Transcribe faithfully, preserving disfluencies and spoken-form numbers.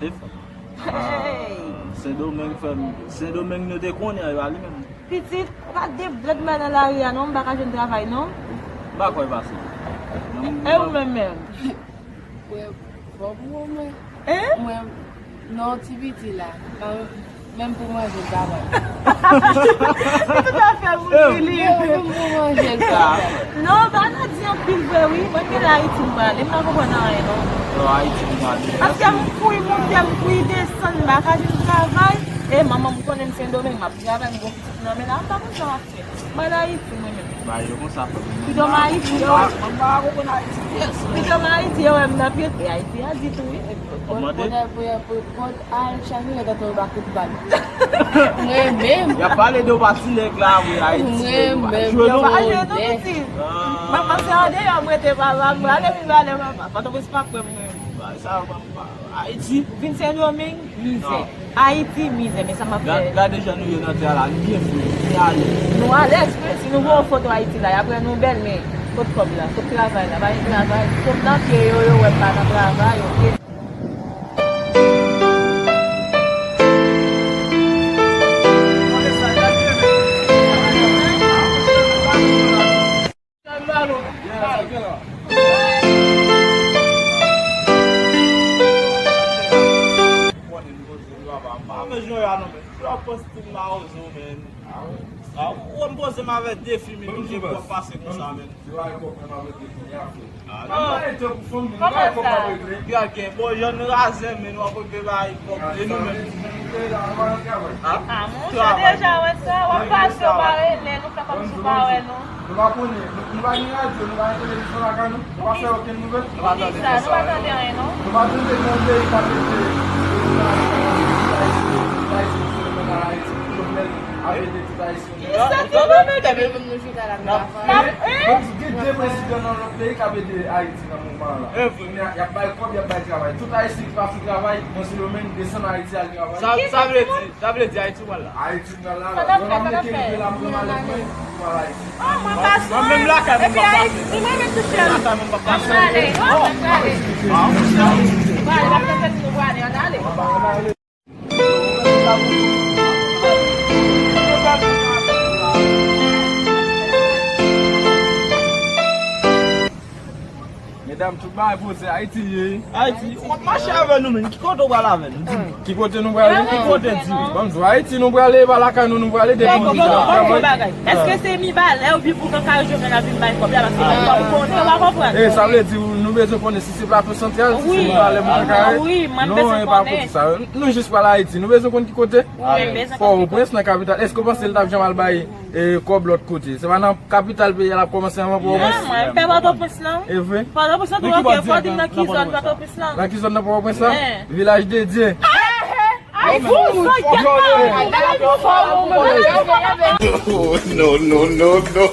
Hey! Sendomeng fè m, Sendomeng nou te konnen an, e pa li menm. Pitit, ou pa deblòd m nan lari a non, m pa ka jwenn travay non. M pa kwè pase. E ou menm menm? Wè, fò pou mwen. Hein? Mwen, non, ti piti la. Menm pou manje l pa bay. Tout afè pou li. Menm pou manje l pa bay. Non, bagay la di anpil vre wi. Mwen gen la Ayiti m prale, m pa konprann anyen non. Yo, Ayiti m prale. Paske m kouri monte, m kouri desann, m pa ka jwenn travay. E manman m konnen m Sendomeng, m ap travay, m gon pitit nan men la, m pa konn sa m ap fè. M al Ayiti mwen menm. Ba yo konsa fè mwen. Pito m Ayiti, yo. Mwen pa konprann Ayiti pyès. Pito m Ayiti, yo wè m nan pye. E Ayiti a di tou wi. Kot, kot, kot, kot Al Chami yo tante yo ba kout bal. Mwen menm. Y ap pale de w pa ti nèg la, wi, Ayiti. Mwen menm. Jwe nou. Pa jwe nou piti. Mwen panse an deyò, mwen te papa, mwen ale vin pale papa. Pòtoprens pa kwè mwen. Ba, sa yo pa, pa, Ayiti. Vin Sendomeng, mizè. Ayiti, mizè, men sa m ap fè. Gade jan nou ye nan tè a la, nou byen fre, nou byen alèz. Nou alèz vre, si nou voye yon foto Ayiti la, y ap wè nou bèl, men kot kòb la, kot travay la, pa gen travay. Kot nan pye yo, yo wè m pa nan travay, oke. Ou wè m poze m avè de fi, men nou gen pou ap pase konsa, men. Ah, non. Kòman sa? Gade, bon, jèn razè, men nou ap regle bay kòb, e nou menm? Ah, monchè, deja wè sa, w ap pase, w pa rele, nou fè kòm si w pa wè nou. Nou pa konnen, nou, nou pa gen radyo, nou pa gen televizyon lakay nou, nou pa fè okenn nouvèl. Poukisa? Nou pa tande anyen, non. Nou pa tande gen yon peyi k ap ede tout Ayisyen, tout Ayisyen, tout Ayisyen, Jovenel ap ede tout Ayisyen. Kisa ki nou mete? Menm nou chita la travay. Menm gen de prezidan nan lòt peyi k ap ede Ayiti nan moman an la. Kounye a, y ap bay kòb, y ap bay travay. Tout Ayisyen ki pa fout travay nan Sendomeng desann Ayiti al travay. Sa, sa vle di, sa vle di Ayiti pral la. Ayiti pral la. Sa n ap fè, sa n ap fè. Mwen pa sou mwen menm lakay mwen pa pase. Epi Ayiti, mwen menm tou chèl. Lakay mwen pa pase. Ann ale, non, ann ale. Ann ale, w ap fè fèt nou pwale, ann ale. Medam, tout bagay poze, Ayiti ye. Ayiti, w ap mache avè nou menm. Ki kote w pral avè nou? Di m. Ki kote nou prale? Ki kote, di m. Ban m di w, Ayiti nou prale, e pa lakay nou nou prale, depi nou chita. Bon, bon, bon, bagay. Èske se Mibalè oubyen Boukantay Jovenel ap vin bay kòb la? Paske nou pa konnen, nou pa konprann. E, sa vle di, nou bezwen konnen si se Plato Santral, si se Mibalè, Boukantay. Wi, mwen bezwen konnen. Non, e pa kote sa. Nou jis pral Ayiti. Nou bezwen konn ki kote? Wi, mwen bezwen konnen ki kote. Pòtoprens nan kapital. Èske w panse l t ap janm al bay, e, kòb lòt kote? Se pa nan kapital peyi a l ap kòmanse anvan Pòtoprens? Non, mwen pè Pòtoprens lan. E vre? Pòtoprens lan tou, oke, fò w di m nan ki zòn Pòtoprens lan. Nan ki zòn nan Pòtoprens lan? Vilaj de Dye. Ay, fou, sa gèt la. Oh, no, no, no, no.